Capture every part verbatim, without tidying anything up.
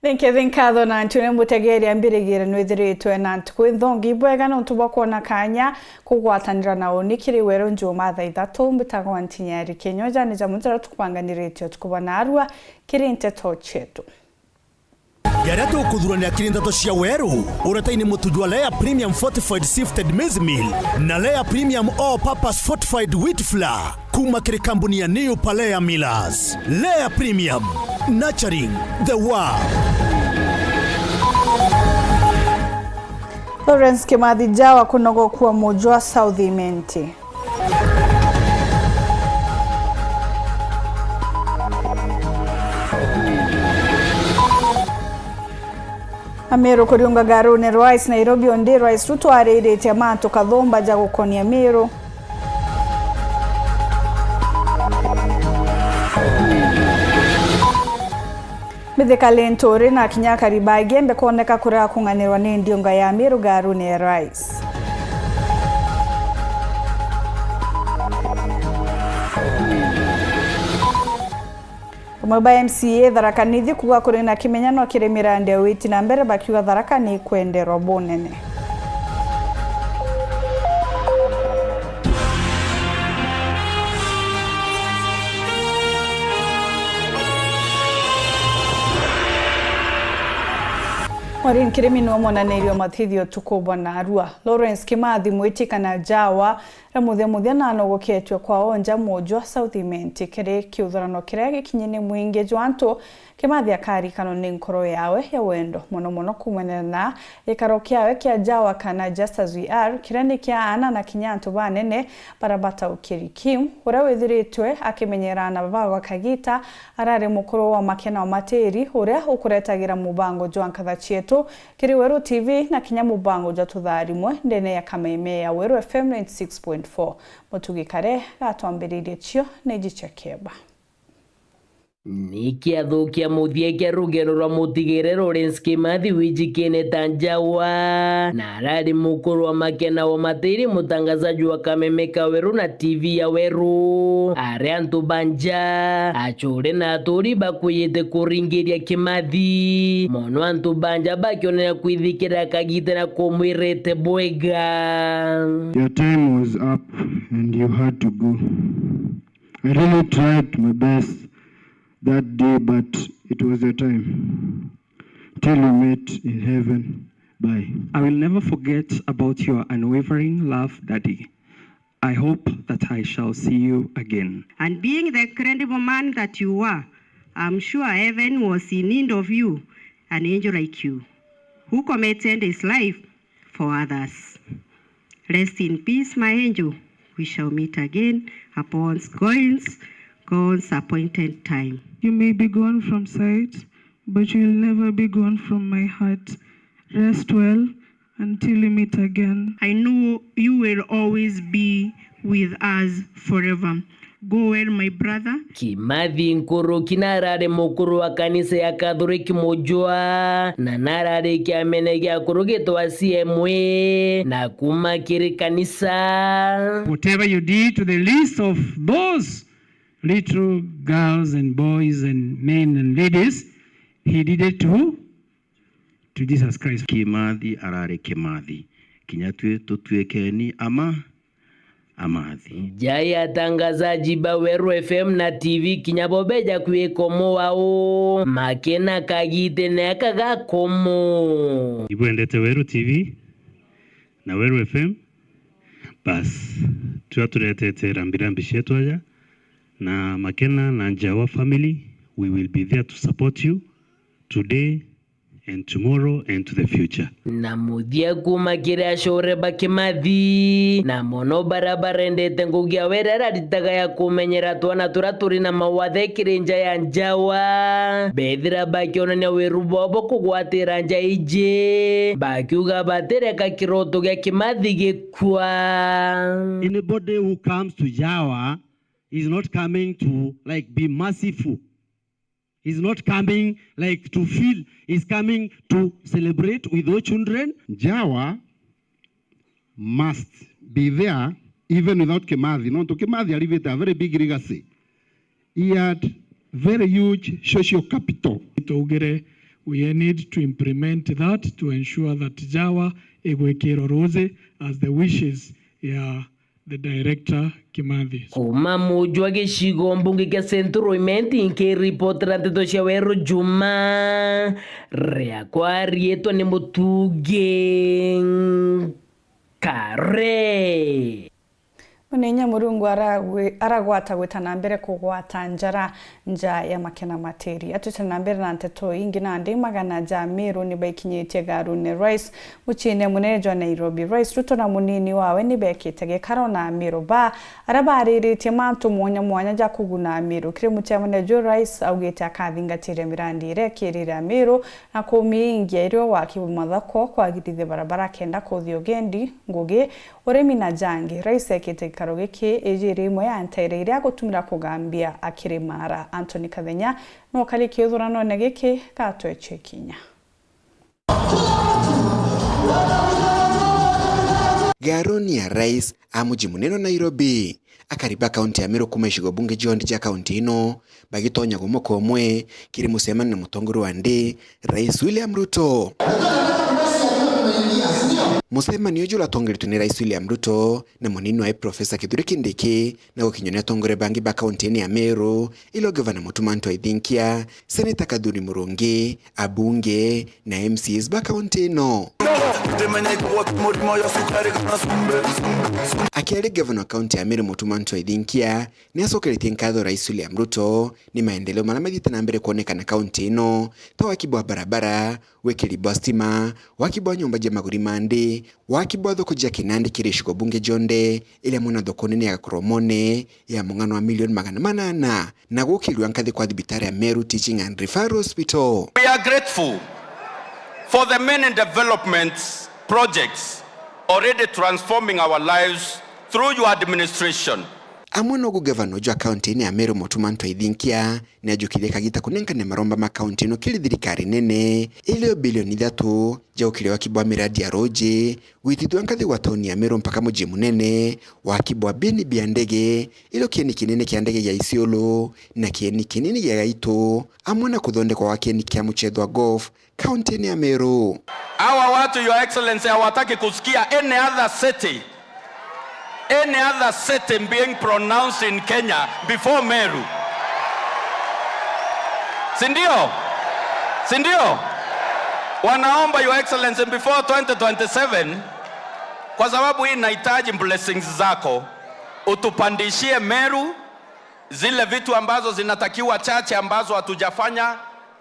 Ni nkethi nkatho na ntu ni mutegeeri ambirigire nwithiritwe na ntuku inthongi ibwega nontu bwa kwona kanya kugwatanira na uni kiri weru njuma thaa ithatu. Mbitagwa Ntinyeri Kinyo, jani ja munjara tukubanganiritie utuku bwa narua kiri nteto cietu. Jaria tukuthurania kiri nteto cia weru, uretaini mutu jwa Lea Premium Fortified Sifted Maize Meal na Lea Premium All Purpose Fortified Wheat Flour. Kuma kiri kambuni ya New Palea Millers. Lea Premium, nurturing the world. Lawrence Kimathi Njawa kunogokua mujwa South Imenti. Amiru kuriunga garune rwa Rais Nairobi undi Rais Ruto ariritie mantu kathumba ja gukonia Amiru. Mithika Linturi na kinya Kariobangi mbekoneka kuria kung'anirwa ni ndiunga ya Amiru garune ya Rais. Bamwe ba M C A Tharaka Nithi kuuga kuri na kimenyano kiri mirandi ya witi na mbere, bakiuga Tharaka ni ikwenderwa bunene. Maureen Kirimi niwe monanirio mathithio utuku bwa narua. Lawrence Kimathi, mwiti kana Njawa, ra muthia muthia na anogoketue kwao nja mujwa South Imenti kiri kiuthurano kiria gikinyi ni mwingi jwa antu. Kimathi akarikanwa ni nkoro yawe ya wendo, mono mono kumwenera na gikaro kiawe kia Njawa kana Just As We Are, kiria ni kia aana na kinya antu banene baria bataukiri. Kim, uria withiritwe akimenyera aana baba gwa kagita, arari mukuru wa Makena wa Matiri, uria ukuretagira mubango jwa Nkatha Cietu kiri Weru T V na kinya mubango jwa Tutharimwe ndene ya Kameme ya Weru F M ninety six point four. Mutugi Kare gatwambiririe cio ni iji cia kieba. Ni kiathukia muthia kia rugendo rwa mutigire Lawrence Kimathi wijikene ta Njawa, na arari mukuru wa Makena wa Matiri, mutangazaji wa Kameme ka Weru na T V ya Weru. Ari antu ba nja, achure na aturi bakwijite kuringiria Kimathi, mono antu ba nja bakionera kwithikira kagita na kumwirite bwega. Your time was up and you had to go. I really tried my best that day, but it was your time. Till we meet in heaven. Bye. I will never forget about your unwavering love, Daddy. I hope that I shall see you again. And being the incredible man that you were, I'm sure heaven was in need of you, an angel like you, who committed his life for others. Rest in peace, my angel. We shall meet again upon God's, God's appointed time. You may be gone from sight, but you will never be gone from my heart. Rest well until we meet again. I know you will always be with us forever. Go well, my brother. Kimathi Nkuruki na arari mukuru wa kanisa ya Catholic Mujwa, na narari kiamene gia kurugitwa C M A na kuma kiri kanisa. Whatever you did to the least of those little girls and boys and men and ladies, he did it to, to Jesus Christ. Kimathi arari Kimathi. Kinya twi tutuikeni ama Amathi. Jai atangazaji ba Weru F M na T V kinya bo beja kwika umwe wao, Makena kagite na aka gakomo. Ibwendete Weru T V na Weru F M? Bas, twa turetete rambirambi cietu aja, na Makena na Njawa family, we will be there to support you today and tomorrow and to the future. Na muthia kuma kiri acure ba Kimathi, na mono baria barendete ngugi ya wira iria aritaga ya kumenyera twana turia turi na mawathe kiri nja ya Njawa, bethira bakionania wiru bwao bwa kugwatira nja iji, bakiuga batireka kiroto gia Kimathi gikua. Anybody who comes to Njawa is not coming to, like, be merciful. He's not coming, like, to feel. He's coming to celebrate with those children. Njawa must be there even without Kimathi. Nontu Kimathi alivete a very big legacy. He had very huge social capital. Twaugire We need to implement that to ensure that Jawa igwikirwa ruuji as the wishes ya the director Kimathi. Kuuma muji wa gicigo mbunge kia Central Imenti, nkiripotera nteto cia Weru Juma, riakwa riitwa ni Mutugi Kare. Ona inya Murungu aragwi-, aragwata gwita na mbere kugwata njara nja ya makena matiri. Atwite na mbere na nteto ingi, nandi magana ja Amiru ni baikinyitie garune Rais muciine munene jwa Nairobi. Rais Ruto na munini wawe ni bekite gikaro na Amiru ba aria bariritie mantu mwanya mwanya ja kuguna Amiru. Kiri mucemanio juu, Rais augite akathingatiria mirandi iria ikirire Amiru na kumiingia irio waki bwa mathoko, kwagirithia barabara kenda kuthia ugendi, ngugi, urimi na jangi. Rais ekite gikaro giki ijiri imwe ya nteere iria agutumira kugambia akiri maara. Anthony Kathenya nokari kithuranone giki, gatwechwe kinya. Garuni ya Rais a muji munene wa Nairobi, akari ba kaunti ya Meru kuuma icigo bunge cionthe cia kaunti ino bagitonya gumoka umwe kiri mucemanio na mutongoria wa nthi, Rais William Ruto. Mucemanio uju uratongeretwe ni Rais William Ruto na munini wae Professor Kithure Kindiki, na gukinywa ni atongoria bangi ba kaunti ino ya Meru, ilo Gavana Mutuma M'Ethingia, Seneta Kathuri Murungi, abunge na M C As ba kaunti ino. Akiaria, Gavana wa kaunti ya Meru Mutuma M'Ethingia niacokeretie nkatho Rais William Ruto ni maendeleo maria mathiite na mbere kwonekana kaunti ino, ta waki bwa barabara, wikiri bwa stima, waki bwa nyomba cia maguri ma nthi, waki bwa thoko cia kinandi kiri icigo bunge cionthe, iria mwena thoko nene ya Gakoromone ya mung'ano wa milioni magana manana, na gukirua nkathi kwa thibitari ya Meru Teaching and Referral Hospital. We are grateful for the many development projects already transforming our lives through your administration. Amwe nogu gavana uju wa kaunti ino ya Meru Mutuma M'Ethingia niajukirie kagita kunenkania maromba ma kaunti ino kiri thirikari nene, ilio bilioni ithatu ja gukiria waki bwa miradi ya ruuji, gwitithua nkathi gwa tauni ya Meru mpaka muji munene, waki bwa bieni bia ndege, ilio kieni kinene kia ndege gia Isiolo, na kieni kinene gia Gaitu, amwe na kuthondekwa gwa kieni kia muchetho wa golf kaunti ino ya Meru. Hawa watu, Your Excellency, hawataki kusikia any other city, any other city being pronounced in Kenya before Meru. Si ndio? Si ndio? Wanaomba, Your Excellency, before twenty twenty-seven, kwa sababu hii inahitaji blessings zako, utupandishie Meru zile vitu ambazo zinatakiwa, chache ambazo hatujafanya,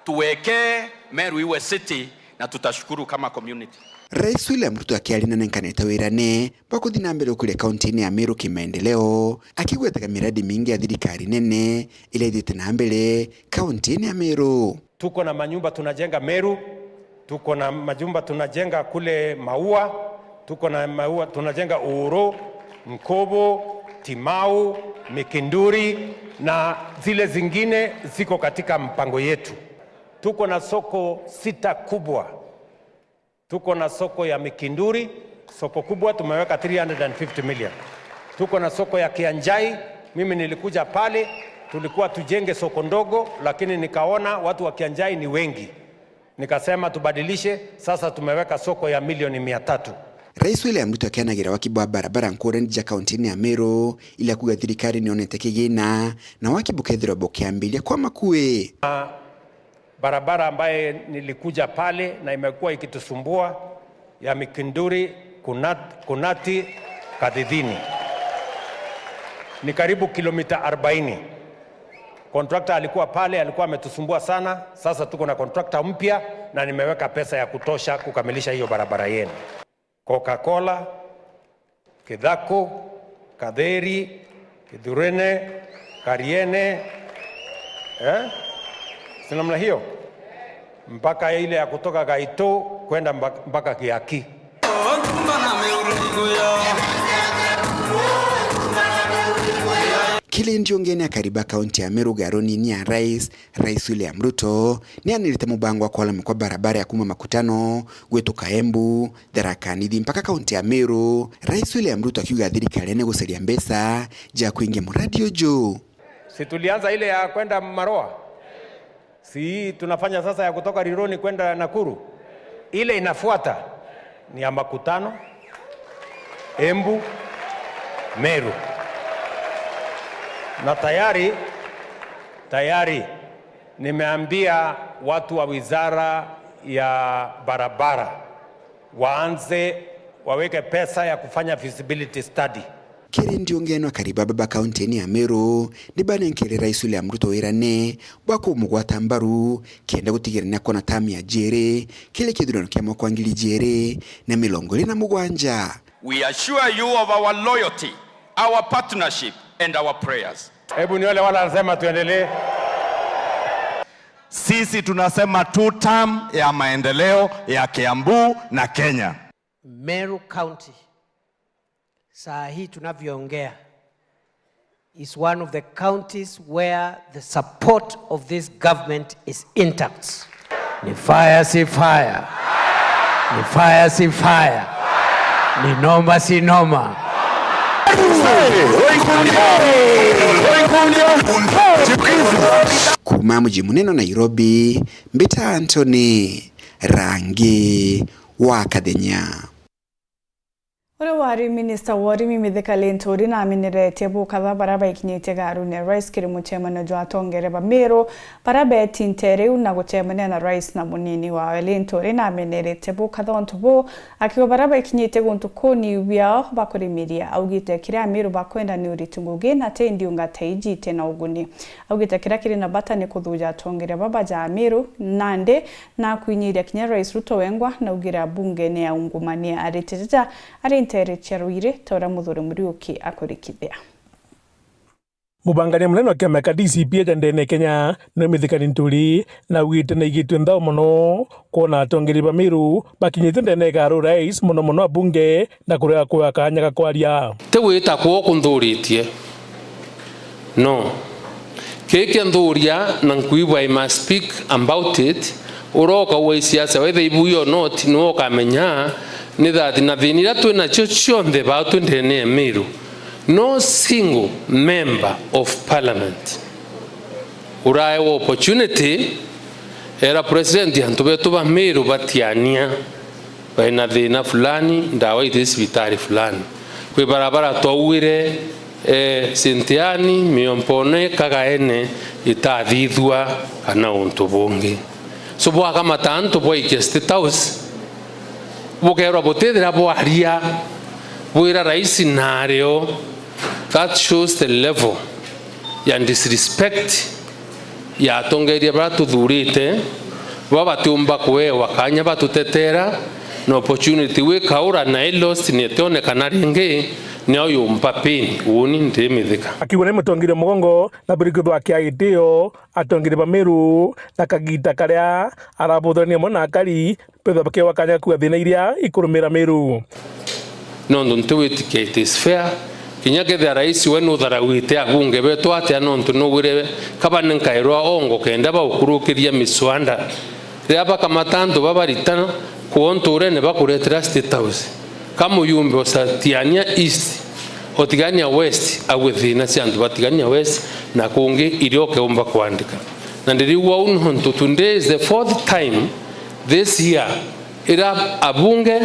tuwekee, Meru iwe city, na tutashukuru kama community. Rais William Ruto akiaria nanenkanite wirane bwa kuthi na mbere gukuria kaunti ino ya Meru kimaendeleo, akigwetaga miradi mingi ya thirikari nene iria ithiite na mbere kaunti ino ya Meru. Tuko na manyumba tunajenga Meru, tuko na majumba tunajenga kule Maua, tuko na Maua tunajenga Uhuru, Nkobo, Timau, Mikinduri na zile zingine ziko katika mpango yetu. Tuko na soko sita kubwa. Tuko na soko ya Mikinduri, soko kubwa tumeweka three hundred and fifty million. Tuko na soko ya Kianjai, mimi nilikuja pale, tulikuwa tujenge soko ndogo, lakini nikaona watu wa Kianjai ni wengi. Nikasema tubadilishe, sasa tumeweka soko ya milioni mia tatu. Rais William Ruto akianagira waki bwa barabara nkurani ja kaunti-ini ya Meru, ila kuga thirikari nionete kigina na waki bukethirwa bukiambiria kwa makui. Barabara ambaye nilikuja pale na imekuwa ikitusumbua ya Mikinduri, Kunat-, Kunati, Kadhidhini. Ni karibu kilomita arobaini. Contractor alikuwa pale, alikuwa ametusumbua sana. Sasa tuko na contractor mpya na nimeweka pesa ya kutosha kukamilisha hiyo barabara yenu. Coca-Cola, Kidhaku, Katheri, Kithurene, Kariene, eh? Si namna hiyo? Mpaka ile ya kutoka Gaito kwenda mba-, mpaka Kiaki. Kiri ndiungene akariba kaunti ya Meru garoni-ini ya rais, Rais William Ruto nianirite mubango wa kwalama kwa barabara ya kuma Makutano gwituka Embu, Tharaka Nithi mpaka kaunti ya Meru, Rais William Ruto akiuga thirikari ni gucaria mbeca ja kuingia muradi uju. Si tulianza ile ya kwenda Maroa? Si tunafanya sasa ya kutoka Rironi kwenda Nakuru? Ile inafuata ni ya Makutano, Embu, Meru. Na tayari, tayari nimeambia watu wa wizara ya barabara waanze waweke pesa ya kufanya feasibility study. Kiri ndiungeno akari baba ba kaunti ya Meru, ni banenkere Rais William Ruto wirane bwa kumugwata mbaru kenda gutigira ni akona tamu ya jiri kiri kithurano kia mwaka wa ngiri ijiri na mirongo iri na mugwanja. We assure you of our loyalty, our partnership and our prayers. Hebu nione wale wanasema tuendelee. Sisi tunasema two term ya maendeleo ya Kiambu na Kenya. Meru County, saa hii tunavyoongea, is one of the counties where the support of this government is intact. Ni fire si fire. Ni fire si fire. Ni noma si noma. Kuma muji munene wa Nairobi, mbita Anthony Rangi wa Kathenya. Uria wari minista wa urimi Mithika Linturi nameneretie bukatha baria baikinyitie garune ya rais kiri mucemanio jwa atongeria ba Meru baria beti ntere iu na gucemania na rais na munini wawe. Linturi nameneretie bukatha untu buu, akiuga baria baikinyitie guntu kuu ni biao bakurimiria. Augite kiria Ameru bakwenda ni uriti ngugi na ti ndiunga ta iji iti na uguni. Augite kiria kiri na bata ni kuthuja atongeria baba ja Ameru nandi na kwinyiria kinya Rais Ruto wengwa, naugire abunge ni aungumania arite jaja ari ntere cia Ruiri ta uria Muthuri Muriuki akurikithia. Mubangania munene wa kiama kia D C P aja ndene ya Kenya ni Mithika Linturi, na augite naigitwe nthao mono kwona atongeria ba Meru bakinyite ndene ya ikaru rais, mono mono abunge, na kurega kuea kanya ga kwaria. Ti gwita kwoo kunthuritie. No. Kii kia nthuria na nkwigua I must speak about it, uroka ua siasa, whether ibuyu or not, niwe ukamenya ni that na thina iria twi nacio cionthe baatwi ndene ya Meru, no single member of parliament uraewa opportunity era president antu betu ba Meru batiania. Baina thina fulani, ndawa iti cibitari fulani. Kwi barabara twauire, eh, Saint Anne, Miombone, Kagaene, itathithua kana untu bungi. So bwakamata antu bwaikia State House, bukerwa butithira bwaria, bwira rais nario. That shows the level ya disrespect ya atongeria baria tuthurite, baba batiumba kuewa kanya batutetera, na opportunity wi kaura na i lost ni itionekana ringi, ni au yumpa pain uuni ndi Mithika. Akiuga ni mutongeria mugongo na burikithwa kia gitio atongeria ba Meru na kagita karia arabuthurania amwe na akari, bethwa bakewa kanya kuuga thina iria ikurumira Meru. Nontu ntiwitikia it is fair, kinya kethira rais we nutharauite abunge betu atia, nontu nugwire kaba ni nkairwa ongo kenda baukurukiria miswanda. Riria bakamata antu babaritana kwoo nturene bakuretera State House, ka muyumbe o Satiania East, o Tigania West, ague thina cia antu ba Tigania West na kungi iria ukeumba kwandika. Na ndirigua uu nontu today is the fourth time this year ira abunge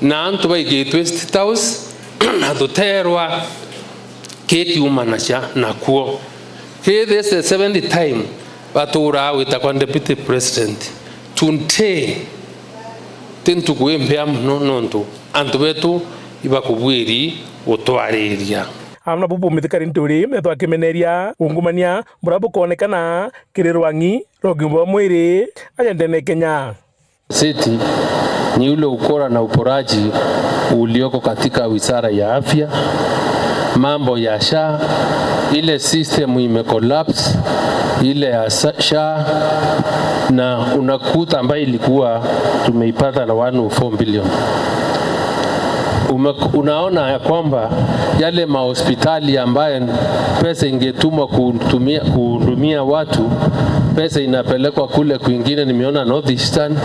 na antu baigitwe State House na tuterwa ki kiumanacia nakuo. Ki this the seventh time baturaa gwita kwa deputy president. Today ti ntuku imbea mono nontu antu betu ibakubwiri gutwariria. Aa nabu bumithikari nturi methwa akimeneria ungumania buria bukoonekana kiri rwang'i rwa ugima bwa mwiri aja ndene Kenya. City ni ule ukora na uporaji ulioko katika wizara ya afya, mambo ya SHA, ile system imecollapse, ile ya sa-, SHA, na unakuta ambayo ilikuwa tumeipata na one oh four billion. Ume-, unaona ya kwamba yale mahospitali ambayo pesa ingetumwa kutumia, kuhudumia watu, pesa inapelekwa kule kwingine. Nimeona North Eastern,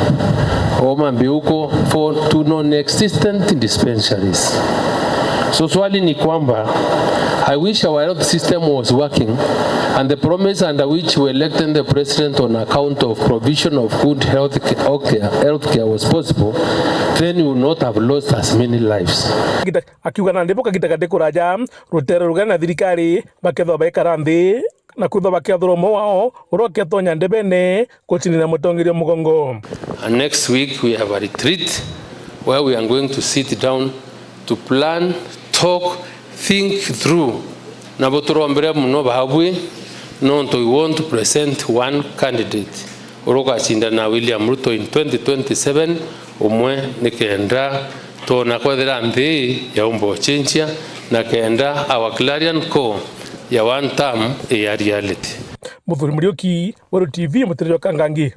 Homa Bay huko, for, to non-existent dispensaries. So swali ni kwamba I wish our health system was working, and the promise under which we elected the president on account of provision of good health ca-, health care, health care was possible, then we would not have lost as many lives. Gita-, akiuga nandi bo kagita gati kuraja, rutere rugana na thirikari bakethwa baikara nthi na kwithwa bakiathura umwe wao uria uketonya ndebene gucinira mutongeria mugongo. And next week we have a retreat where we are going to sit down to plan, talk, think through. Nabo turombere mono baabwi, nontu we want to present one candidate uria ugacindana na William Ruto in twenty twenty-seven, umwe ni kenda twona kwethira nthi yaumba ucenjia, na kenda our clarion call ya one term i a reality. Muthuri Muriuki, Weru T V, mutiriri wa Kangangi.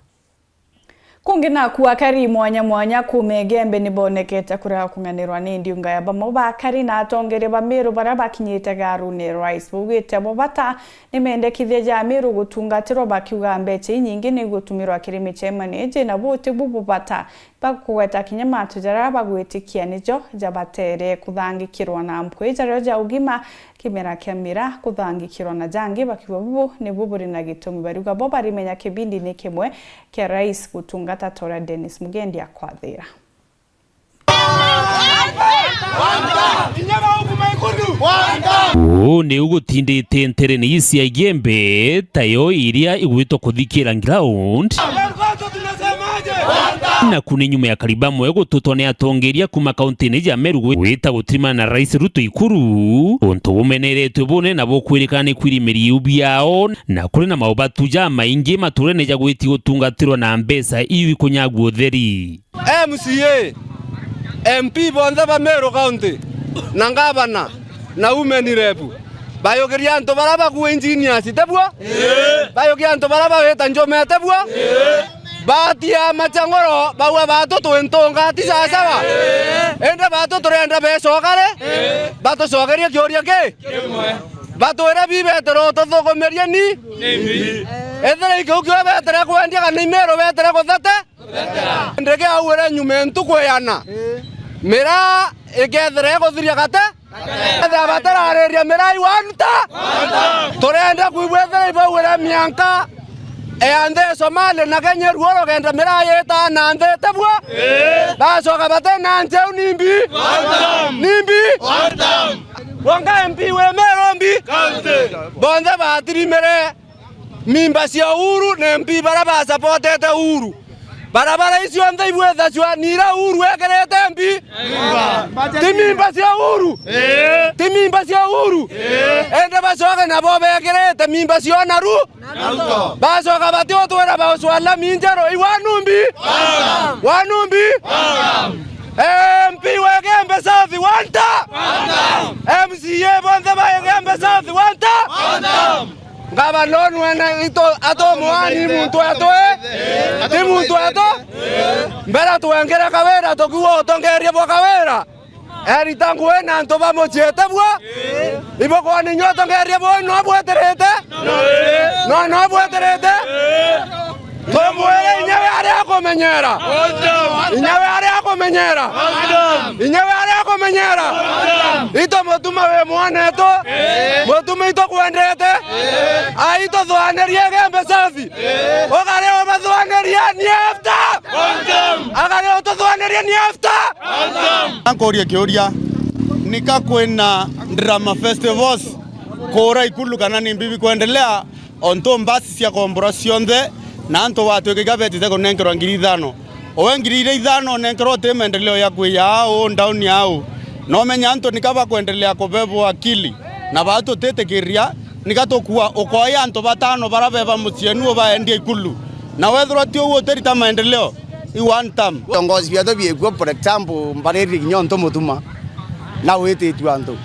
Kungi naku, akari mwanya mwanya kuuma Igembe ni bonekete kurega kung'anirwa ni ndiunga ya bamwe ba akari na atongeria ba Meru baria bakinyite Gaarune. Rais baugite bo bata ni mendekithia ja Meru gutungatirwa, bakiuga mbeca inyingi ni igutumirwa kiri micemanio iji, na buti bu bubata bakugweta kinya mantu jaria bagwitikia nijo jabatere kuthangikirwa na mpwi jario ja ugima, kimera kia miraa, kuthangikirwa na jangi, bakiuga bubu nibu buri na gitumi. Bariuga bo barimenya kibindi ni kimwe kia rais gutungata ta uria Dennis Mugendi akwathira. Uu niu gutindite nterene ii cia Igembe, tayo iria igwitwa kuthikira ground. Naku ni nyuma ya kariba mwe gututwa ni atongeria kuuma kauntine ja Meru gwi-, gwita gutirimana na Rais Ruto Ikuru, untu bumeneretwe bunene na bukwirikana ni kwirimiri iu biao, na kuri na maubatu jamaingi maturene ja gwiti gutungatirwa na mbeca iu ikunyagua utheri. M C A, M P bonthe ba Meru County, na ngavana, na women rep, bayukiria antu baria bakuwa engineers, ti buo? Ii. Bayukia antu baria bawita njome, ti buo? Ii. Batia machangoro, bauga batu twi ntunga, ti sawasawa? Ii. Indi batu turenda becoka ri? Ii. Batucokerie kiuria ki? Kimwe. Batwire bi Betero tuthukumirie ni? Nimbi. Ethira ikiu kio betere kwendia kana i Meru betere kuthete? Ndege augire nyuma ntuku ya ana. Miraa ikethira iguthiria gate? Ethira batarariria miraa i one term. Turenda kwigua ethira ibaugire mianka ya nthi ya Somali na Kenya ruo rugenda miraa yita na nthi, ti buo? Bacoka bate na ncheu nimbi? Nimbi? Wonga M P wi Meru mbi? Bonthe batirimire mimba cia Uhuru na M P baria basapotete Uhuru. Barabara icio nthe ibwithacua ni iria Uhuru ekirite mbi? Ti mimba cia Uhuru? Ii. Ti mimba cia Uhuru? Ii. Indi bacoke nabo bekirite mimba cio naru? Bacoka batiutwira baucwa lami njeru i wanumbi? Wanumbi? M P wa Igembe South, one term! M C A bonthe ba Igembe South, one term! Ngavana unu ena itu atumwani muntu wetu, ii? Ti muntu wetu? Mbere twengire Kawira tukiuga utongeria bwa Kawira. Erita ngui na antu ba mucii, ti buo? Ibukwona inywe utongeria buu no bwetirite? No, no bwetirite? Tumwire inyawe ari akumenyera. Inyawe ari akumenyera. Inyawe ari akumenyera. Itu Mutuma wi mwanetu. Mutuma itukwendete. Ai tuthuanirie Igembe South. Ukari umathuanirie ni after. Akari ututhuanirie ni after. Ankurie kiuria, nika kwina drama festivals kuura Ikulu kana ni mbibi kwendelea? Ontu mbasi ciakomborwa cionthe, na antu batwika iga betite kunenkerwa ngiri ithano. Owe ngiri iria ithano onenkerwa uti maendeleo ya kwiya au, ndown au. Nomenya antu nika bakwendelea kubebwa akili, na baa tutitikiria, nika tukua ukoya antu batano bara beba mucienu ubaendia Ikulu. Na wethirwa ti uu utirita maendeleo, i one term. Viongozi bietu biekua, for example, mbariri kinya ontu Mutuma, na wititue antu.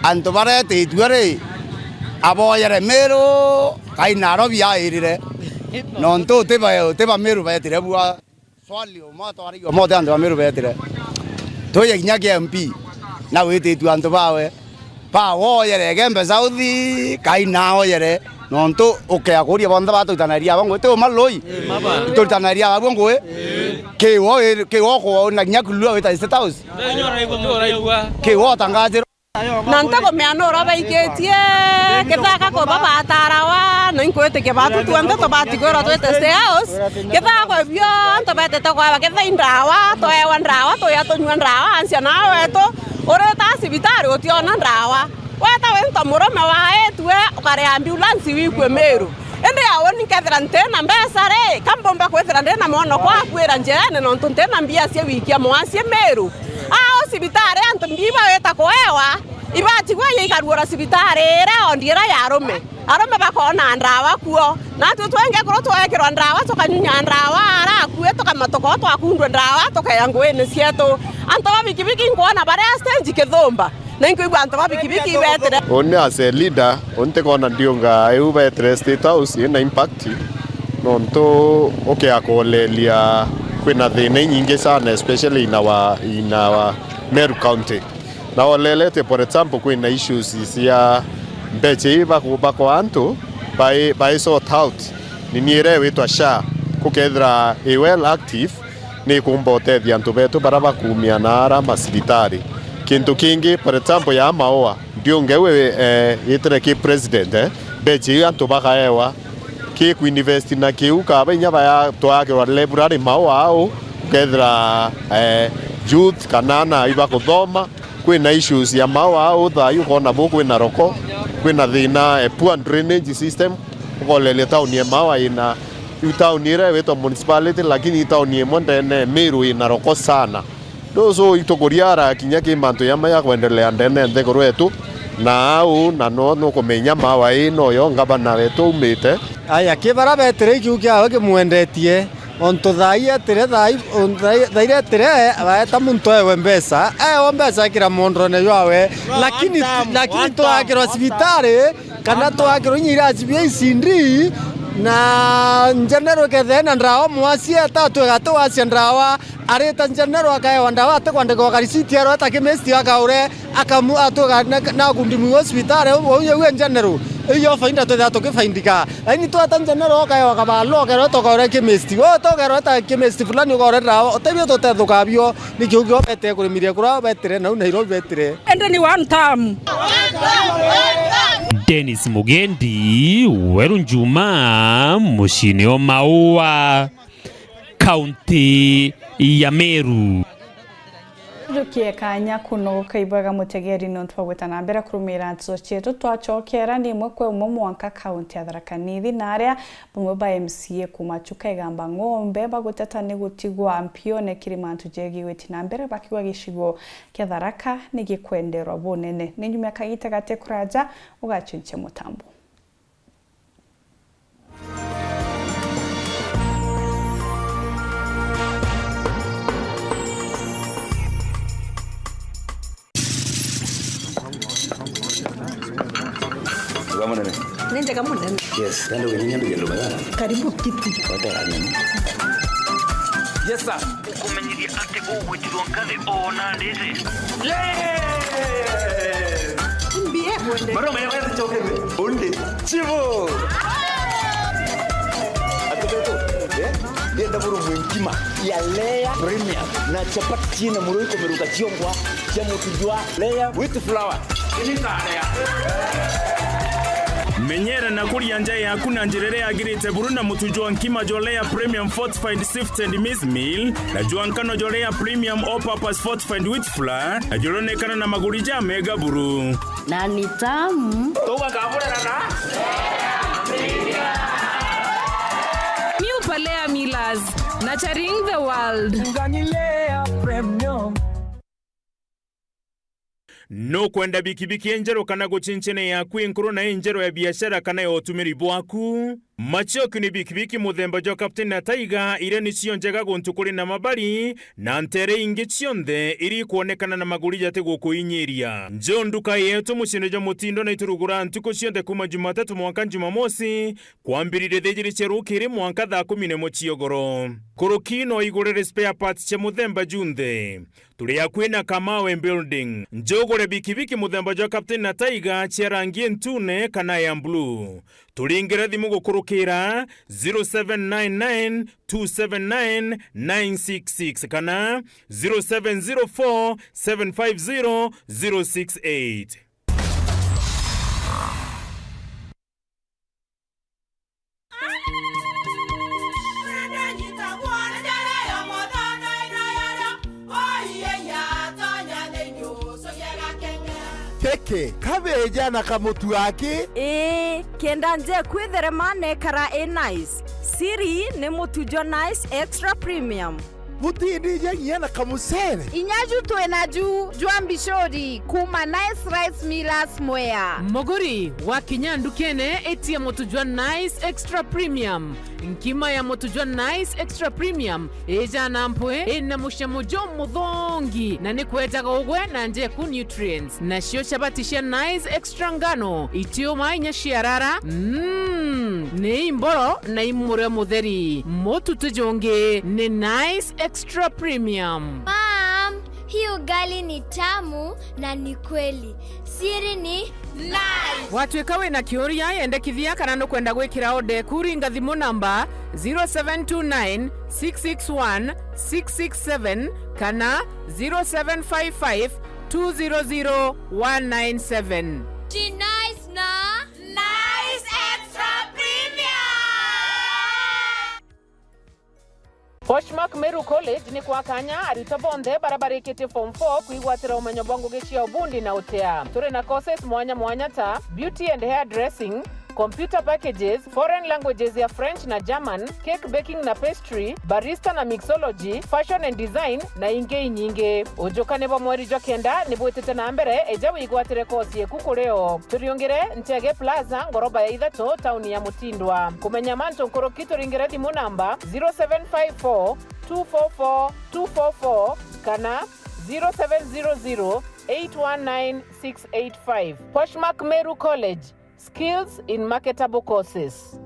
Antu baretitue ri, aboyere Meru, kai Nairobi airire. Nontu ti ba, ti ba Meru betire bua. Swali umwe atwaragia umwe ti antu ba Meru betire. Tuye kinya kia M P, na wititue antu bawe. Ba woyere Igembe South, kai na oyere. Nontu ukea kuria bonthe baturitanagiria aba ngui, ti uma Lui? Ii. Turitanagiria aba ngui? Ii. Kiwo, kiwo ku na kinya kulua wita State House? Kiwo utangazirwa. Na ntikumenya nura baikitie kithaka kuba batarawa, na inkwitikia batu tuonthe tubati kwirwa twite stay house. Kithaka kwi bio antu betete kweba kithai ndawa, twewa ndawa, tuya tunyua ndawa, ancia nawe wetu urita cibitari utiona ndawa. Weta winto murume waitue ukaria ambulance wikue Miru. Indi ya uni nkethira ntina mbeca ri, ka mbumba kwithira ndina mwana kwakuira njirene nontu ntina mbia cia wikia mwasie Miru? Au cibitari antu mbiba wita kuewa, ibatigwa yaikarua cibitari iria ondi iria ya arume. Arume bakona ndawa kuo. Natwe twenge kuru twekirwa ndawa, tukanyunya ndawa, ara akue, tukamatuka o twakundwe ndawa, tukeya nguini cietu. Antu ba bikibiki nkwona baria stage kithumba. Na inkwigua antu ba bikibiki ibetire. Uni as a leader, uni ntikona ndiunga iu betire State House ina impact, nontu ukia kuoleria kwina thina inyingi sana, especially in our, in our Meru County. Na olelete, for example, kwina issues cia mbecha ii baku-, bakwa antu bai, bai sort out. Nini iria witwa SHA, kukethira i well active, ni ikumba utethia antu betu bara bakumia na ara macibitari. Kintu kingi, for example, ya maua, ndiunge we, eh, yitire ki president, eh, mbecha iu antu bakaewa ki kuinvest na kiu kaba inya baya twakirwa library maua au, ukethira, eh, youth kana ana ibakuthoma, kwina issues ya maua au thayu ukona bu kwina roko, kwina thina, eh, poor drainage system, ukoleria town ya maua ina Iu tauni iria iwitwa municipality, lakini i tauni imwe ndene Meru ina roko sana. Ndusu itukuriara kinya ki mantu jamwe ja kwendelea ndene nthiguru yetu, na au na no nukumenya mawa ii noyo ngavana wetu aumite. Aya, ki bara betire ikiu kiawe kimwendetie, ontu thaai etire, thaai, thaai, thaai etire, baeta muntu ewe mbeca, ewe mbeca ekira mondrone jwawe, lakini, lakini twakirwa cibitari, kana twakirwa inya iraci bia icindi, na njenero ikethea na ndawa mwasi eta twega twacia ndawa, arita njenero akaewa ndawa atikwandikwa karisiti arweta kimesti akaure, akamu-, atwega na, na kundi mwi hospitali, uu, uu, uu njenero, iyo faida twethea tukifaidika. Lakini tweta njenero ukaewa kabarua ukerwa tokaure kimesti. Wewe tokerwa ta kimesti fulani ukaure ndawa, utebio tutethuka bio, ni kiu kio betire kurimiria kura betire, nau Nairobi betire. Ende ni one term. Dennis Mugendi, Weru Njuma, muciini o Maua, kaunti ya Meru. Tujukie kanya kuno gukaibwega mutegeri nontu bwa gwita na mbere kurumira nteto cietu. Twacokera ni imwe kwa imwe mwanka kaunti ya Tharaka Nithi, na aria bamwe ba M C A kuma Chuka Igamba Ng'ombe baguteta ni gutigwa mpione kiri mantu jegii gwiti na mbere, bakiuga gicigo kia Tharaka ni gikwenderwa bunene. Ni nyuma ya kagita gati kuraja, ugachinchia mutambo. Wega munene. Ni njega munene. Yes, ndio wenyewe ndio ndio. Karibu kiti. Wata ya nini? Yes, sir. Ukumenyeria ati ugwitirwo nkathi ona nditi. Yes! Mbie kwende. Maroma ya wewe chokere. Onde. Chivo. Atubeto. Eh? Ndienda buru mwenkima ya layer premium na chapati china muroi kumeruka chiongwa cha mutujwa layer with flour. Menyera na kuria nja yaku na njira iria yagirite buru na mutu jwa nkima jwa Layer Premium Fortified Sifted Maize Meal na jwa nkano jwa Layer Premium All Purpose Fortified Wheat Flour, na juronekana na maguri ja mega buru. Na ni tamu. Tugakamurana na New Palea Millers, nurturing the world. Ngani Layer Premium. Nukwenda bikibiki injeru kana gucincine yaku inkuru na injeru ya biashara kana ya utumiri bwaku? Maciokio ni bikibiki muthemba jwa Captain na Tiger, iria nicio njega guntu kuri na mabari na ntere ingi cionthe iria ikwonekana na maguri jati gukuinyiria. Njo nduka yetu muciine jwa Mutindo na iturugura ntuku cionthe kuma Jumatatu mwanka Jumamosi, kwambiriria thaa ijiri cia rukiri mwanka thaa kumi na imwe ciogoro. Kuruki no igurire spare parts cia muthemba junthe. Turi akui na Kamawe Building. Njugure bikibiki muthemba jwa Captain na Tiger cia rangi ntune kana ya blue. Turingire thimu gukuru Kira zero seven nine nine two seven nine nine six six kana zero seven zero four seven five zero zero six eight. Kiki kabeja na kamutu aki? Ii, kenda nje kwitherema nekara i nice. Siri ni mutu jwa Nice Extra Premium. Butindija nginya na kamucere. Inya ju twi na ju jwa mbicuri kuuma Nice Rice Millers Mwea. Muguri, wakinya ndukene, itia mutu jwa Nice Extra Premium. Nkima ya mutu jwa Nice Extra Premium ija na mpwi, ina mucamo jumuthongi, na ni kwejaga ugwe na njeku nutrients. Nacio chabati cia Nice Extra ngano, itiuma inya ciarara, mm, ni imboro na imurio mutheri. Mutu ti jungi, ni Nice Extra Premium. Mom, hii ugali ni tamu na ni kweli. Siri ni Nice. Watwika wina kiuria, yendekithia kana nukwenda gwikira order eku, ringa thimu namba zero seven two nine six six one six six seven kana zero seven five five two zero zero one nine seven. Ji Nice na Nice Extra Premium. Poshmark Meru College ni kwa kanya aritwa bonthe baria barikitie form four kwigwatira umenyo bwa ngugi cia ubundi na utea. Turi na courses mwanya mwanya ta beauty and hair dressing, computer packages, foreign languages ya French na German, cake baking na pastry, barista na mixology, fashion and design, na ingi inyingi. Ujukani bwa mweri jwa kenda ni bwitite na mbere, eja wigwatire course yeku kuri o. Turiungire Nchege Plaza, ngoroba ya ithatu, tauni ya Mutindwa. Kumenya mantu nkuruki, turingire thimu namba zero seven five four two four four two four four kana zero seven zero zero eight one nine six eight five. Poshmark Meru College, skills in marketable courses.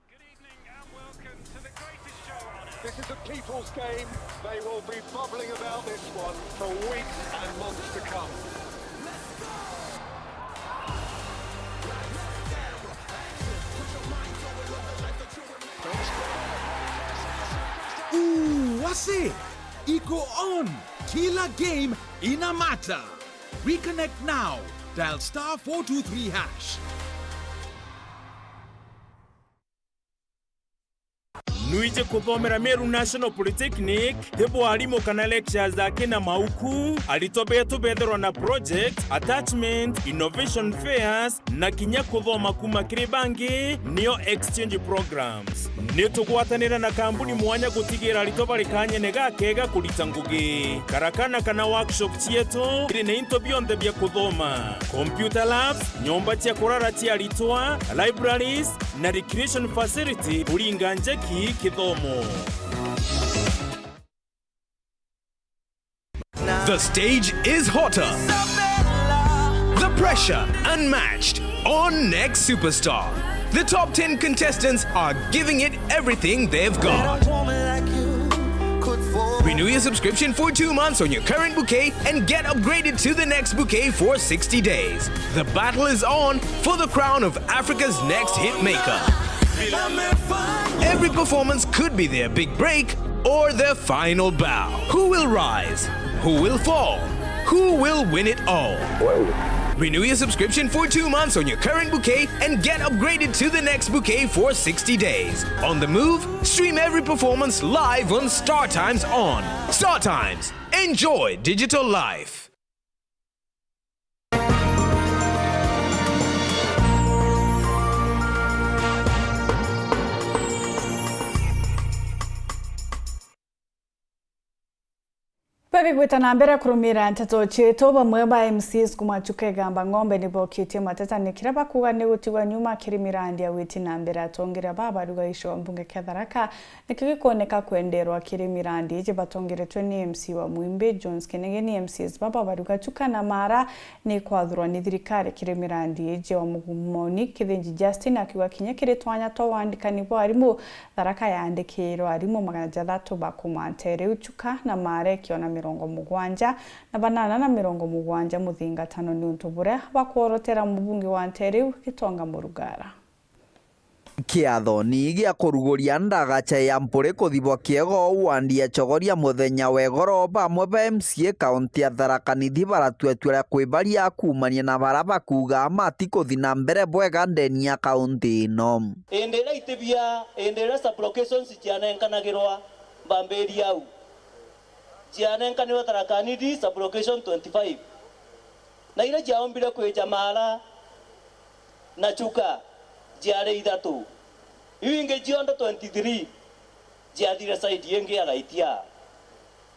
Good evening and welcome to the greatest show on earth. This is a people's game. They will be bubbling about this one for weeks and months to come. Ooh, wase! Iko on! Kila game ina matter! Reconnect now. Dial star four two three hash. Nwiji kuthomera Meru National Polytechnic, ti bwa arimu kana lectures aki na mauku, aritwa betu betherwa na project, attachment, innovation fairs, na kinya kuthoma kuuma kiri bangi, nio exchange programs. Ni tugwatanira na kambuni mwanya gutigira aritwa bari kanyene gakega kurita ngugi. Karakana kana workshop cietu iri na into bionthe bia kuthoma, computer labs, nyomba cia kurara cia aritwa, libraries, na recreation facility kuringa njeki kithomo. The stage is hotter. The pressure unmatched on Next Superstar. The top ten contestants are giving it everything they've got. Renew your subscription for two months on your current bouquet and get upgraded to the next bouquet for sixty days. The battle is on for the crown of Africa's next hit maker. Every performance could be their big break or their final bow. Who will rise? Who will fall? Who will win it all? Renew your subscription for two months on your current bouquet and get upgraded to the next bouquet for sixty days. On the move, stream every performance live on StarTimes On. StarTimes. Enjoy digital life. Babigwita na mbere kurumira nteto cietu, bamwe ba M Cs kuma Chuka Igamba Ng'ombe ni bokitie mateta ni kiria bakuga ni gutigwa nyuma kiri mirandi ya witi na mbere. Atongeria ba baruga gicigo mbunge kia Tharaka nikio gikwoneka kwenderwa kiri mirandi iji batongeretwe ni M C wa Mwimbi, Jones Kinigi, ni M Cs baba baruga Chuka na Mara ni kwathurwa ni thirikari kiri mirandi iji. Wa Mugumoni Kithinji Justin akiuga kinya kiri twanya twa wandikani bwa arimu, Tharaka yaandikirwe arimu magana jathatu ba kuma Nteriu, Chuka na Mara ikiona mirongo mugwanja na banana na mirongo mugwanja muthingatano niuntu buria bakworotera mubunge wa Nteriu Gitonga Murugara. Kiathoni gia kuruguria ndagacha ya mpuri kuthibwa kiego wandi ya Chogoria muthenya wa igoro, bamwe ba M C A kaunti ya Tharaka Nithi baratuatua ria kwibaria kuumania na bara bakuuga matikuthi na mbere bwega ndeni ya kaunti ino. Indi iria itibia, indi iria sub-locations cianenkanagirwa, mbambiria au. Cianenkanirwe Tharaka Nithi sub-location twenty-five. Na iria ciaombire kwija Maara na Chuka ciari ithatu. Iu ingi cionthe twenty-three ciathire side ingi ya Gaitia.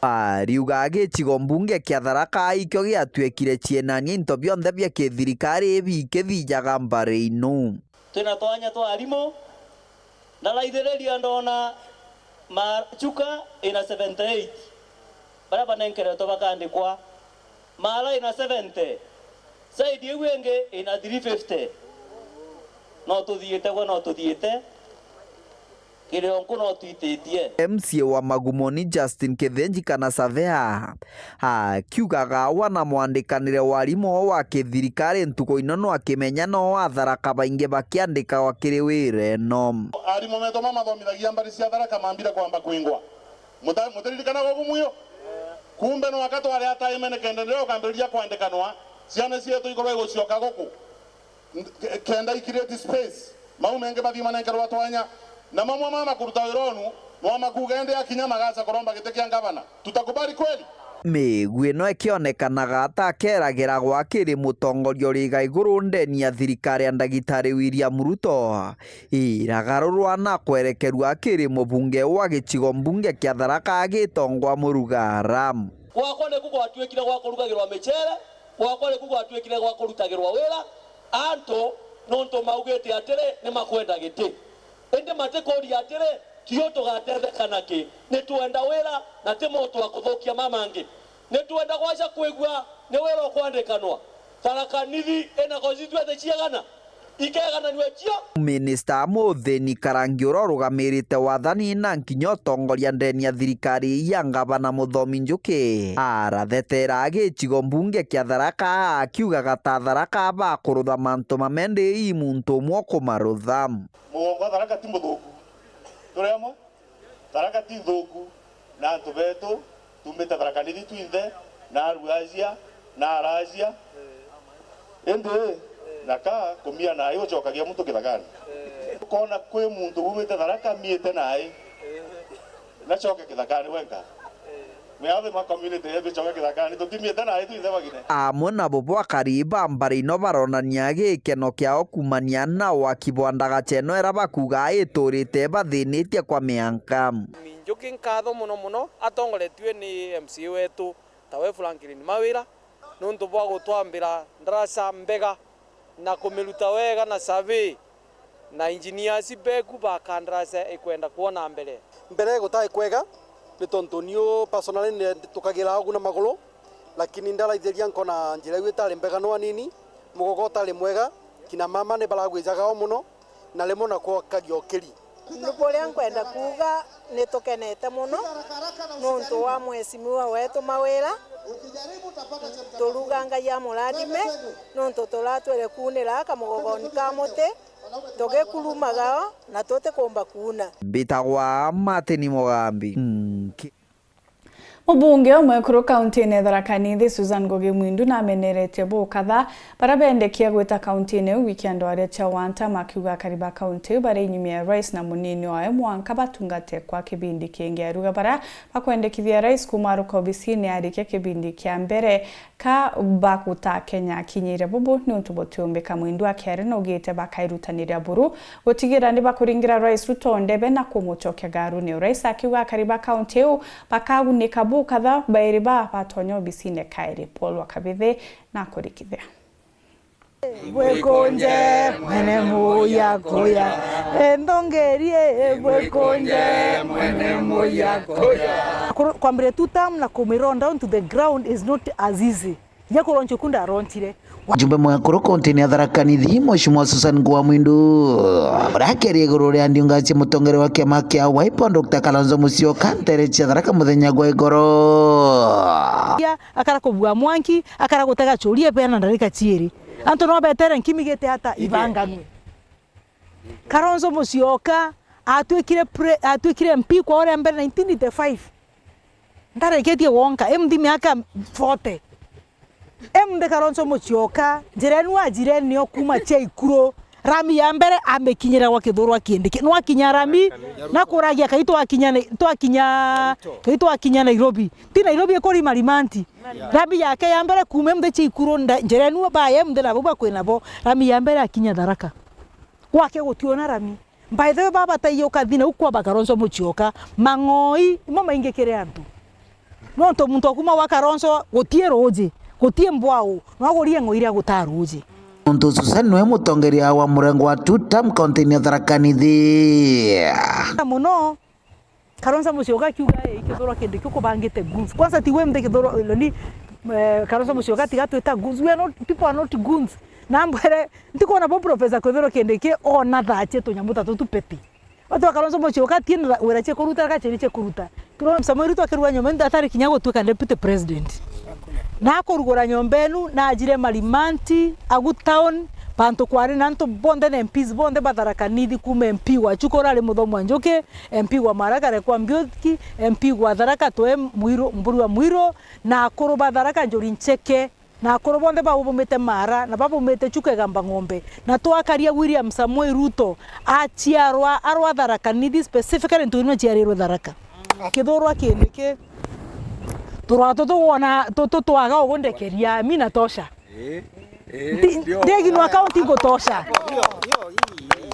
Ariuga gicigo mbunge kia Tharaka ikio giatuikire cienania into bionthe bia kithirikari bikithijaga mbari inu. Twina twanya twa arimu, ndaraithiriria ndona Ma-, Chuka ina seventy-eight baria banenkeretwe bakandikwa, Maara ina seventy, side iu ingi ina three fifty. No tuthiite gwe, no tuthiite. Kirionku no twititie. M C A wa Magumoni Justin Kithinji kana Savea akiugaga wana mwandikanire warimu wa kithirikari ntuku ino no akimenya no Atharaka baingi bakiandikagwa kiri wira ino. Arimu metu mamathomithagia mbari cia Tharaka mambire kwamba kwingwa. Muta-, mutiririkanaga ugu mwiyo? Kumbe no aka twari ataimene kenda ndio ukambiriria kwandikanwa, ciana cietu ikorwe igucioka guku. N-, ke-, kenda i create space, mau mengi bathii manenkerwa twanya, na mamwe ma makuruta wira unu, no amakuuga indi akinya magaca kuromba giti kia ngavana. Tutakubali kweli? Migu ino ikionekanaga ta keragiragwa kiri mutongoria uri iga iguru ndeni ya thirikari ya Ndagitari William Ruto, iragarurwa na kwerekerua kiri mubunge wa gicigo mbunge kia Tharaka agitongwa Murugara. Gwakwa niku gwatuikire gwa kurugagirwa micere, gwakwa niku gwatuikire gwa kurutagirwa wira, antu nontu maugite atiri ni makwenda giti. Indi matikuria atiri, "Tio tugatetheka naki? Ni twenda wira na ti muntu wa kuthukia mamangi. Ni twenda gwacha kwigua ni wira ukwandikanwa." Tharaka Nithi ina constituency ciagana? Ikegananua cio. Minista Muthini Karangi uria urugamirite wathani na nkinya utongoria ndeni ya thirikari ya ngavana Muthomi Njuki arathetera gicigo mbunge kia Tharaka akiugaga ta Tharaka bakurutha mantu mamendi i muntu umwe ukumarutha. Mugongo wa Tharaka ti muthuku. Turi amwe? Tharaka ti nthuku, na antu betu tumite Tharaka Nithi twinthe, na aruacia, na aracia. Indi, na ka kumia nai ucokagia muntu kithakani. Ukona kwi muntu umite Tharaka amiite nai, nacoke kithakani wenka. Miathi ma community yetu icoke kithakani, tutimiite nai twinthe bagine. Amwe nabo bwakari ba mbari ino baronania gikeno kiao kumania na waki bwa ndagacha ino iria bakuuga iturite ibathinitie kwa mianka. Njuki nkatho mono mono atongoretue ni M C A wetu, tawe Franklin Mawira, nontu bwa gutwambira ndaraca mbega na kumiruta wega na survey, na engineers beku ba kandarasi ikwenda kwona mbere. Mbere gutai kwega, ni tontu niu personally ni ntukagira ugu na maguru, lakini ndaraithiria nkona njira iu itari mbega no anini, mugogo utari mwega, kina mama ni baragwijaga o mono, na rimwe na kwokagia ukiri. Undu buria nkwenda kuuga, ni tukenete mono nontu wa mheshimiwa wetu Mawira. Turuga Ngai amurathime nontu turatwire kuunira kamugogoni ka muti, tugikurumaga o na tutikuumba kuuna. Mbitagwa Martin Mugambi. Nki- Mubunge umwe ekuru kaunti-ini ya Tharaka Nithi, Susan Ngugi Mwindu, nameneretie bukatha baria bendekia gwita kaunti-ini iu wiki ya ndwaria cia wanta, makiuga akari ba kaunti iu bari inyuma ya rais na munini wawe mwanka batungate kwa kibindi kingi. Aruga baria bakwendekithia rais kumaruka obisini arikia kibindi kia mbere ka baguta Kenya akinyire bubu niuntu butiumbika. Mwindu akiaria naugite bakairutaniria buru gutigira ni bakuringira Rais Ruto ndebe na kumucokia ngaruni. Rais akiuga akari ba kaunti iu bakagunika bukatha bairi ba batonya obisine kairi. Paul wa Kabithi na kurikithia. Bwekunje mwene muya kuya, endongerie bwekunje mwene muya kuya. Kwambiria two term na kumirun down to the ground is not as easy. Nya kuronchio ku ndaronchire. Mjumbe mwekuru kaunti-ini ya Tharaka Nithi, Mheshimiwa Susan Ngugi wa Mwindu, aria akiaria iguru ria ndiunga cia mutongeria wa kiama kia Wiper, Doctor Kalonzo Musyoka, ntere cia Tharaka muthenya gwa igoro. Akara kubua mwanki, akara gutega churi, ebeana ndarika chiiri. Antu no betere nkimi gite ata ibanganwe. Kalonzo Musyoka atwikire pre-, atwikire M P kwa uria mbere nineteen eighty-five. Ndarikitie wonka, imuthi miaka forty. Imuthi Kalonzo Musyoka, njira enu ajire nio kuma Chiaikuru, rami ya mbere amikinyira gwa Kithurwa Kindiki. Nwakinya rami, na kuragia kai twakinya ni-, twakinya, kai twakinya Nairobi. Ti Nairobi, ikuri Marimanti. Rami yake ya mbere kuma imuthi Chiaikuru, nda-, njira enu baye imuthi nabo bakwina bo. Rami ya mbere akinya Tharaka. Gwake gutiona rami. By the way, babataiye ukathi nau kwa ba Kalonzo Musyoka, mang'oi imo maingi kiri antu. Nontu muntu akuma gwa Kalonzo, gutie ruuji, gutie mbwau, no gurie ng'oi iria gutaa ruuji. Muntu Susan niwe mutongeria wa murengo wa two term kaunti-ini ya Tharaka Nithi. Muno, Kalonzo Musyoka akiuga, "Ee, Kithurwa Kindiki kubangite goons." Kwanza ti we mbe Kithurwa, ni, eh, Kalonzo Musyoka tiga twita goons. We are not, people are not goons. Na mbwere, ntikwona bo Professor Kithurwa Kindiki ona thaa cia tunyamu ta tutu peti. Watu wa Kalonzo Musyoka tie na wira cia kuruta, gaciri cia kuruta. Kiro Samuel Ruto akirua nyomba, ndatari kinya gutuika deputy president. Na akurugura nyomba enu, na ajire Marimanti, agu town, bantu kwari na antu bonthe na M Ps bonthe ba Tharaka Nithi, kuma M P wa Chuka uria ari Muthomi wa Njuki, M P wa Maragara kwa Mbiuki, M P wa Tharaka twe Mwiru, Mburu wa Mwiru, na akuru ba Tharaka Njuri Ncheke, na akuru bonthe babumite Mara, na babumite Chuka Igamba Ng'ombe. Na twakaria William Samoei Ruto, aciarwa arwa Tharaka Nithi, specifically ntu ino ciarirwe Tharaka. Kithurwa Kindiki, turwa tutu wona, tutu twaga ugundekeria, mi natosha. Eh, eh, Ndi-, ndio. Ndegi no account ikutosha.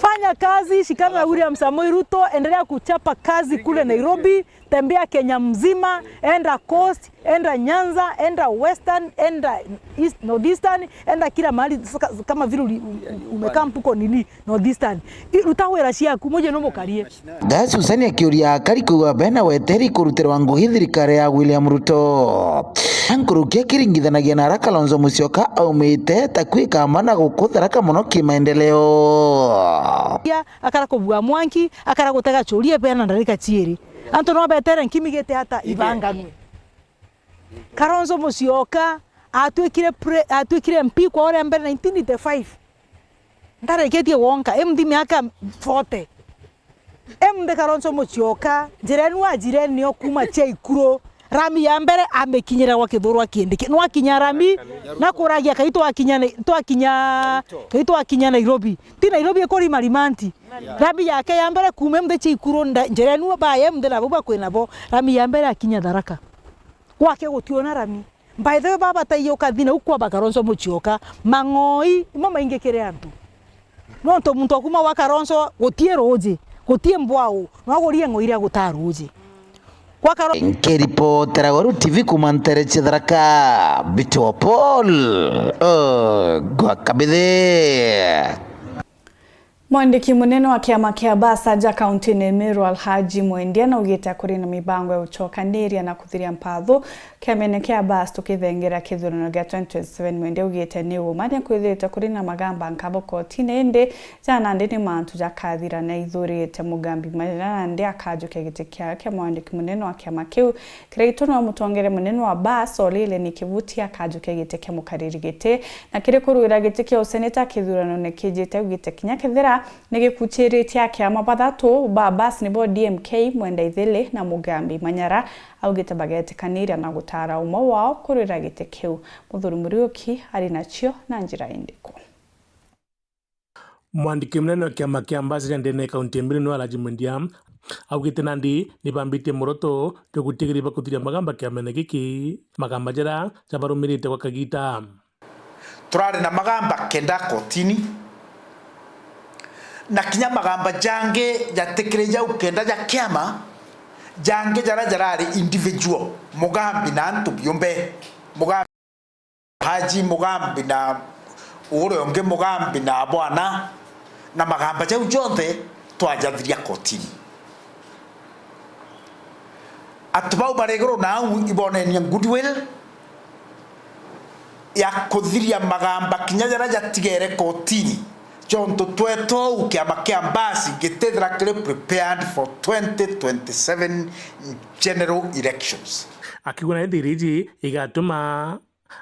Fanya kazi, shikana na William Samoei Ruto, endelea kuchapa kazi kule Nairobi, tembea Kenya mzima, enda Coast, enda Nyanza, enda Western, enda East, Northeastern, enda kila mahali, saka-, kama vile uli-, u-, u-, umekaa mpuko nini, Northeastern. I-, ruta wira ciaku, muje no mukarie. Ga Susan akiuria akari kuuga bena weteri kurutirwa ngugi thirikari ya William Ruto. Nkuruki akiringithanagia na ara Kalonzo Musyoka aumite, ta kwikamba na gukuthara kamono kimaendeleo. Ya, akara kubua mwanki, akara gutega churia bena ndarika ciiri. Antu no betere nkimi gite ata ibanganwe. Kalonzo Musyoka atwikire pre-, atwikire M P kwa uria mbere nineteen eighty-five. Ndarikitie wonka, imuthi miaka forty. Imuthi Kalonzo Musyoka, njira enu ajire nio kuma Chiaikuru, rami ya mbere amikinyira gwa Kithurwa Kindiki. Nwakinya rami, na kuragia kai twakinya Nai-, twakinya, kai twakinya Nairobi. Ti Nairobi, ikuri Marimanti. Rami yake ya mbere kuma imuthi Chiaikuru, nda-, njira enu baye imuthi nabo bakwina bo. Rami ya mbere akinya Tharaka. Gwake gutiona rami. By the way, babataiye ukathi nau kwa ba Kalonzo Musyoka, mang'oi imo maingi kiri antu. Nontu muntu akuma gwa Kalonzo, gutie ruuji, gutie mbwau, no gurie ng'oi iria gutaa ruuji. Gwa Kalo- Nkiripotera Weru T V kuma ntere cia Tharaka, Mbito wa Paul, oh, gwa Kabithe. Mwandiki munene wa kiama kia Basa aja kaunti-ini Meru, Alhaji Mwendia, naugite kuri na mibango ya gucokaniria na kuthiria mpatho kiamene kia Bas tukithengera kithurano gia twenty twenty-seven. Mwendia augite ni uma ni kwithirite kuri na magamba nkabo kotini, indi ja nandi ni mantu jakathira na ithurite. Mugambi Maina nandi akajukia giti kiawe kia mwandiki munene wa kiama kiu. Kiraitu no mutongeria munene wa Bas, Olile ni Kivuti akajukia giti kia mukariri giti, na kiri kuruira giti kia useneta kithuranone kijite, augite kinya kethira ni gikuchiritie akiama bathatu ba Bas nibo D M K, Mwenda Ithili na Mugambi Manyara, augite bagetikaniria na gutara umwe wao kuruira giti kiu. Muthuri Muriuki ari nacio na njira indiku? Mwandiki munene wa kiama kia Ambassador ndene ya kaunti ya Meru niwe Alhaji Mwendia augite nandi nibambitie muroto jwa gutigiria bakuthiria magamba kiamene giki, magamba jaria jabarumirite gwa kagita. Turari na magamba kenda kotini, na kinya magamba jangi jatikiri jau kenda ja kiama, jangi jaria jarari individual, Mugambi na antu biumbe, Mugambi Haji Mugambi na uria ungi Mugambi na bwana, na magamba jau jonthe twajathiria kotini. Antu bau bari iguru nau ibonenie goodwill ya kuthiria magamba kinya jaria jatigere kotini, jontu twetou kiama kia Mbasi gitithira kiri prepared for twenty twenty-seven general elections. Akiuga na ithiri iji igatuma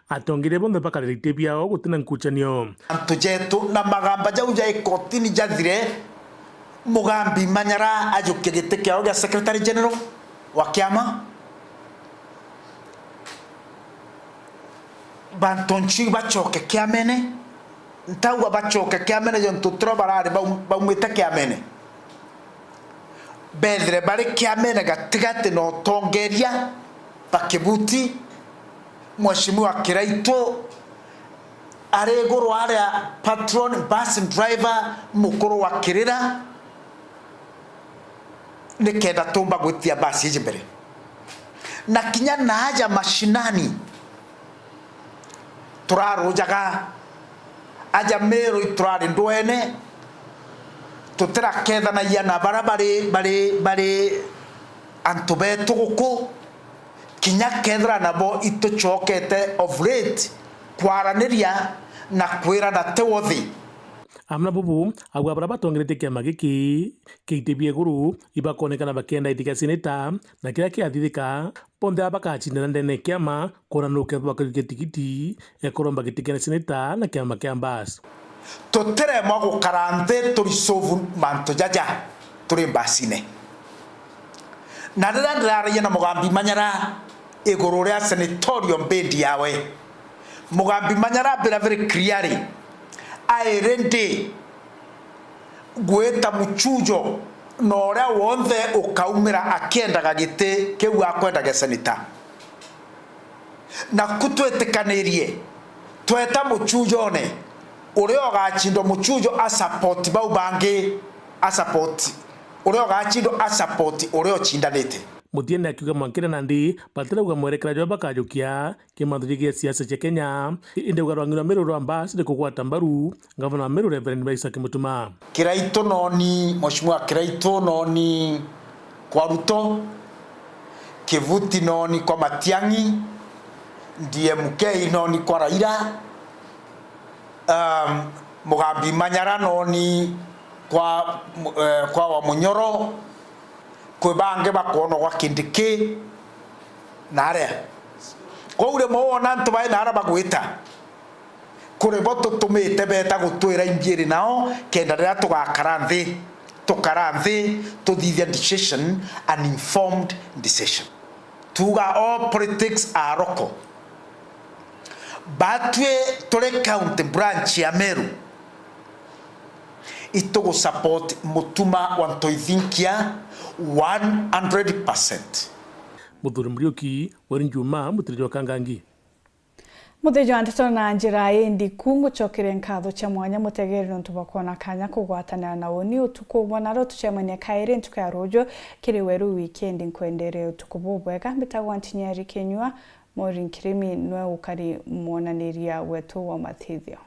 atongeria bonthe bakarira iti biao gutina nkuchanio. Antu jetu na magamba jau ja ikotini jathire, Mugambi Manyara ajukie giti kiao gia Secretary General wa kiama. Bantu nchi bacoke kiamene. Ntauga bacoke kiamene jontu tiro barari baum-, baumite kiamene. Bethire bari kiamene gatigati na utongeria ba Kibuti, Mheshimiwa Kiraitu, ari iguru aria patron bus driver mukuru wa Kirira, nikenda tumba gwitia basi iji mbere. Na kinya naaja mashinani, turarujaga, aja Meru iturari ndwene, tutirakethanagia na bara bari, bari, bari antu betu guku, kinya kethira nabo itucokete of late kwaraniria na kwirana ti wothi. Amwe na bubu, auga bara batongeretie kiama giki kia iti bia iguru ibakonekana bakienda giti kia seneta, na kiria kiathithika, bonthe aba bakacindana ndene ya kiama kwona nu kethirwa bakajukia tigiti ya kuromba giti kia seneta na kiama kia Mbas. Tutiremwa gukara nthi turisolve mantu jaja turi mbasine. Na riria ndiraragia na Mugambi Manyara iguru ria senatorial bid yawe, Mugambi Manyara ambira very clearly, I ready gwita muchujo na uria wonthe ukaumira akiendaga giti kiu akwenda gia seneta. Naku twitikanirie, tweta muchujone, uria ugachindwa muchujo a support bau bangi, a support, uria ugachindwa a support uria ucindanite. Muthiene akiuga mwankire nandi batirauga mwerekera jwa bakajukia kimantu gia siasa cia Kenya, indi uga rwang'i rwa Meru rwa Mbas ni kugwata mbaru Ngavana wa Meru Reverend Isaac Mutuma. Kiraitu noni, Mheshimiwa Kiraitu noni kwa Ruto, Kivuti noni kwa Matiang'i, D M K noni kwa Raila, um, Mugambi Manyara noni kwa, eh, kwa Wamunyoro, kwi bangi bakwonwa gwa Kindiki na aria. Kwou rimwe wona antu bai na aria bagwita, kuri bo tutumite beta gutwira imbiiri nao, kenda riria tugakara nthi, tukara nthi, tuthithia decision, an informed decision. Tuga all politics are local. Batwi turi county branch ya Meru, itugu support Mutuma wa Ntoithinkia one hundred percent. Muthuri Muriuki, Weri Njuma, Mutiri jwa Kangangi. Muthiji wa ndeto na njira ii ndiku, ngucokeria nkatho cia mwanya mutegeri nontu bwa kwona kanya kugwatanira na uni utuku bwa naro. Tucemanie kairi ntuku ya ruju kiri Weru Wikendi. Nkwendeere utuku bubwega. Mbitagwa Ntinyeri Kinyua. Maureen Kirimi nwe ukari mwonaniria wetu wa mathithio.